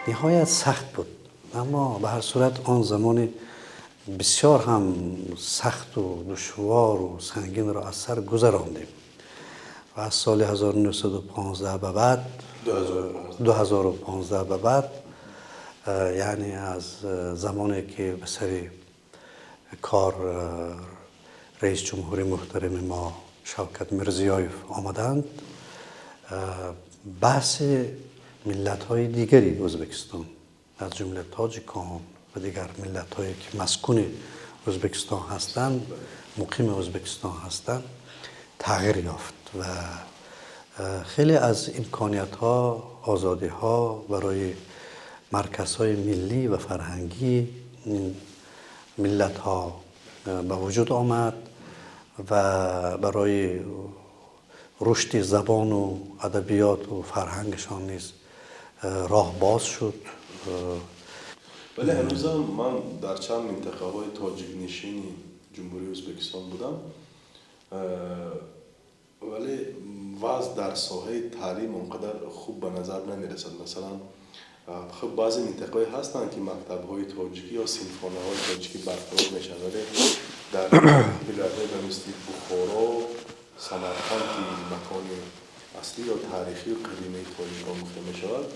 Ниҳоят сахт буд, аммо ба ҳар сурат он замони бисёр ҳам сахту душвору сангинро аз сар гузарондем ва аз соли 1915 ба баъд, 2015 ба баъд, яъне аз замоне ки ба сари кор раиси ҷумҳури муҳтарами мо Шавкат Мирзиёев омаданд, баҳси миллатҳои дигари Ӯзбекистон, аз ҷумла тоҷикон ва дигар миллатҳое ки маскуни Ӯзбекистон ҳастанд, муқими Ӯзбекистон ҳастанд, тағйир ёфт ва хеле аз имкониятҳо, озодиҳо барои марказҳои миллӣ ва фарҳангии миллатҳо ба вуҷуд омад ва барои рушди забону адабиёту фарҳангашон низ роҳ боз шуд. Вале ҳанӯзам ман дар чанд минтақаҳои тоҷикнишини Ҷумҳурии Ӯзбекистон будам, вале вазъ дар соҳаи таълим он қадар хуб ба назар намерасад. Масалан, хуб, баъзе минтақаҳое ҳастанд, ки мактабҳои тоҷикӣ ё синфхонаҳои тоҷикӣ барқарор мешаванд, вале дар вилоятҳое ба мисли Бухоро, Самарқанд, ки макони аслӣ ё таърихию қадимаи тоҷикон гуфта мешавад,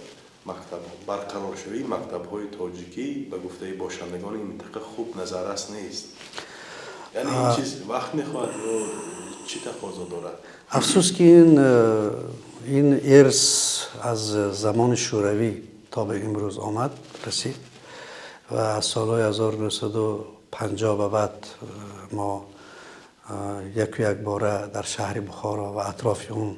мактаб барқароршавии мактабҳои тоҷикӣ ба гуфтаи бошандагони ин минтақа хуб назаррас нест. Яъне ин чиз вақт мехоҳад ё чӣ тақозо дорад? Афсӯс, ки ин ирс аз замони Шӯравӣ то ба имрӯз омад, расид ва аз солҳои 1950 ба баъд мо яку якбора дар шаҳри Бухоро ва атрофи он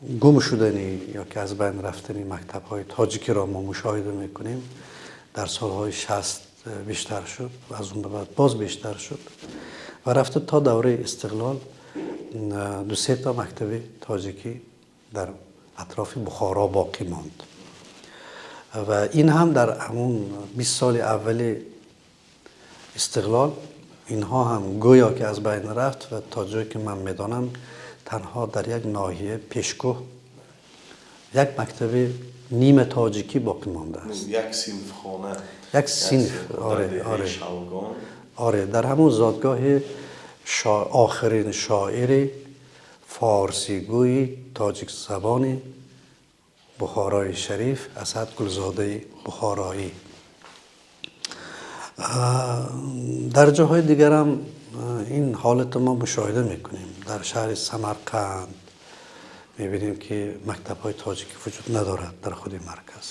гум шудани ё ки аз байн рафтани мактабҳои тоҷикиро мо мушоҳида мекунем. Дар солҳои 60 бештар шуд ва аз он ба баъд боз бештар шуд ва рафта то давраи истиқлол ду се то мактаби тоҷикӣ дар атрофи Бухоро боқӣ монд ва ин ҳам дар ҳамун 20 соли аввали истиқлол инҳо ҳам гӯё ки аз байн рафт. Ва то ҷое ки ман медонам, танҳо дар як ноҳия, Пешкӯҳ, як мактаби нима тоҷикӣ боқӣ мондааст. Як синфхона. Як синф, оре. Оре, дар ҳамун зодгоҳи охирин шоири форсигӯи тоҷикзабони Бухорои Шариф, Асад Гулзодаи Бухороӣ. Дар ҷоҳои дигарам ин ҳолатро мо мушоҳида мекунем. Дар шаҳри Самарқанд мебинем, ки мактабҳои тоҷикӣ вуҷуд надорад дар худи марказ.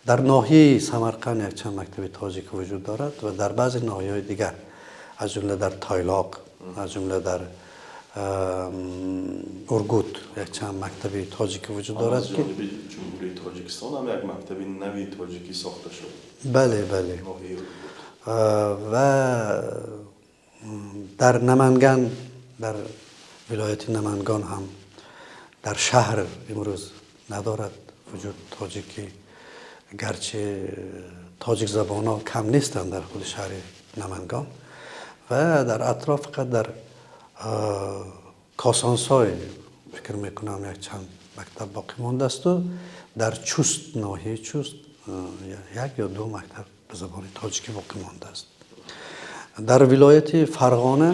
Дар ноҳияи Самарқанд якчанд мактаби тоҷикӣ вуҷуд дорад ва дар баъзе ноҳияҳои дигар, аз ҷумла дар Тойлоқ, аз ҷумла дар Ургут якчанд мактаби тоҷикӣ вуҷуд дорад. Ки Ҷумҳурии Тоҷикистон ҳам як мактаби нави тоҷикӣ сохта шуд. Бале, ва дар Наманган, дар вилояти Намангон ҳам дар шаҳр имрӯз надорад вуҷуд тоҷикӣ, гарчи тоҷикзабонҳо кам нестанд дар худи шаҳри Намангон ва дар атроф. Фақат дар Косонсой, фикр мекунам, якчанд мактаб боқӣ мондаасту дар Чуст, ноҳияи Чуст, як ё ду мактаб ба забони тоҷикӣ боқӣ мондааст. Дар вилояти Фарғона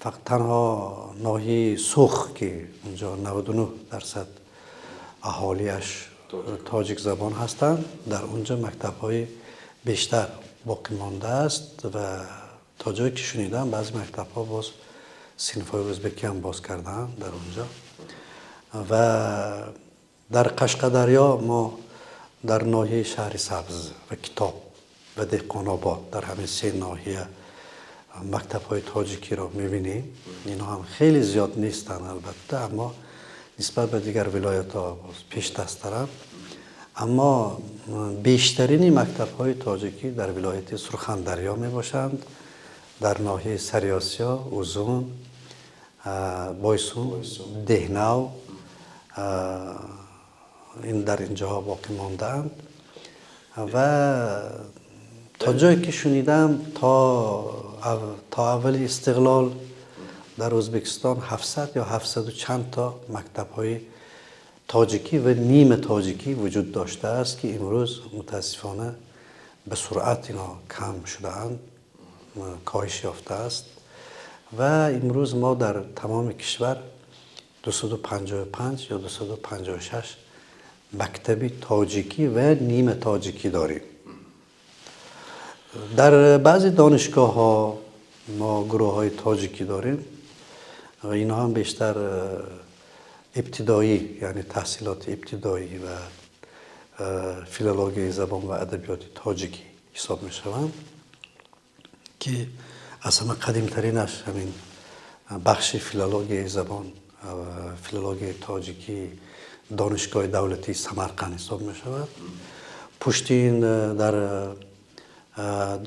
фақат танҳо ноҳияи Сух, ки унҷо 99% аҳолиаш тоҷикзабон ҳастанд, дар унҷо мактабҳои бештар боқӣ мондааст ва то ҷое ки шунидам, баъзе мактабҳо боз синфҳои ӯзбекӣ ҳам боз кардаанд дар унҷо. Ва дар Қашқадарё мо дар ноҳияи Шаҳри Сабз ва Китоб ва Деҳқонобод, дар ҳамин се ноҳия мактабҳои тоҷикиро мебинем. Инҳо ҳам хеле зиёд нестанд, албатта, аммо нисбат ба дигар вилоятҳо боз пешдасттаранд. Аммо бештарини мактабҳои тоҷикӣ дар вилояти Сурхандарё мебошанд, дар ноҳияи Сариосиё, Узун, Бойсун, Деҳнав, ин дар инҷоҳо боқӣ мондаанд. Ва то ҷое ки шунидам, то аввали истиқлол дар Ӯзбекистон 700 ё 700 чанд то мактабҳои тоҷикӣ ва нима тоҷикӣ вуҷуд доштааст, ки имрӯз мутаассифона ба суръат инҳо кам шудаанд, коҳиш ёфтааст ва имрӯз мо дар тамоми кишвар 255 ё 256 мактаби тоҷикӣ ва нима тоҷикӣ дорем. Дар баъзе донишгоҳҳо мо гурӯҳҳои тоҷикӣ дорем ва инҳо ҳам бештар ибтидоӣ, яъне таҳсилоти ибтидоӣ ва филологияи забон ва адабиёти тоҷикӣ ҳисоб мешаванд, ки аз ҳама қадимтаринаш ҳамин бахши филологияи забон ва филологияи тоҷикӣ Донишгоҳи давлатии Самарқанд ҳисоб мешавад. Пушти ин дар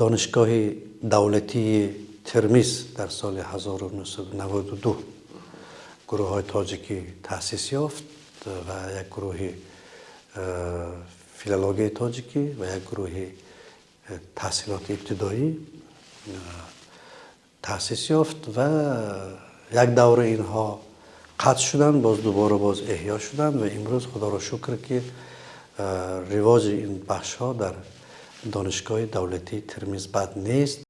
Донишгоҳи давлатии Термиз дар соли 1992 гурӯҳҳои тоҷикӣ таъсис ёфт ва як гурӯҳи филологияи тоҷикӣ ва як гурӯҳи таҳсилоти ибтидоӣ таъсис ёфт ва як давра инҳо қатъ шуданд, боз дубора боз эҳё шуданд ва имрӯз, худоро шукр, ки ривоҷи ин бахшҳо дар Донишгоҳи давлатии Термиз бад нест.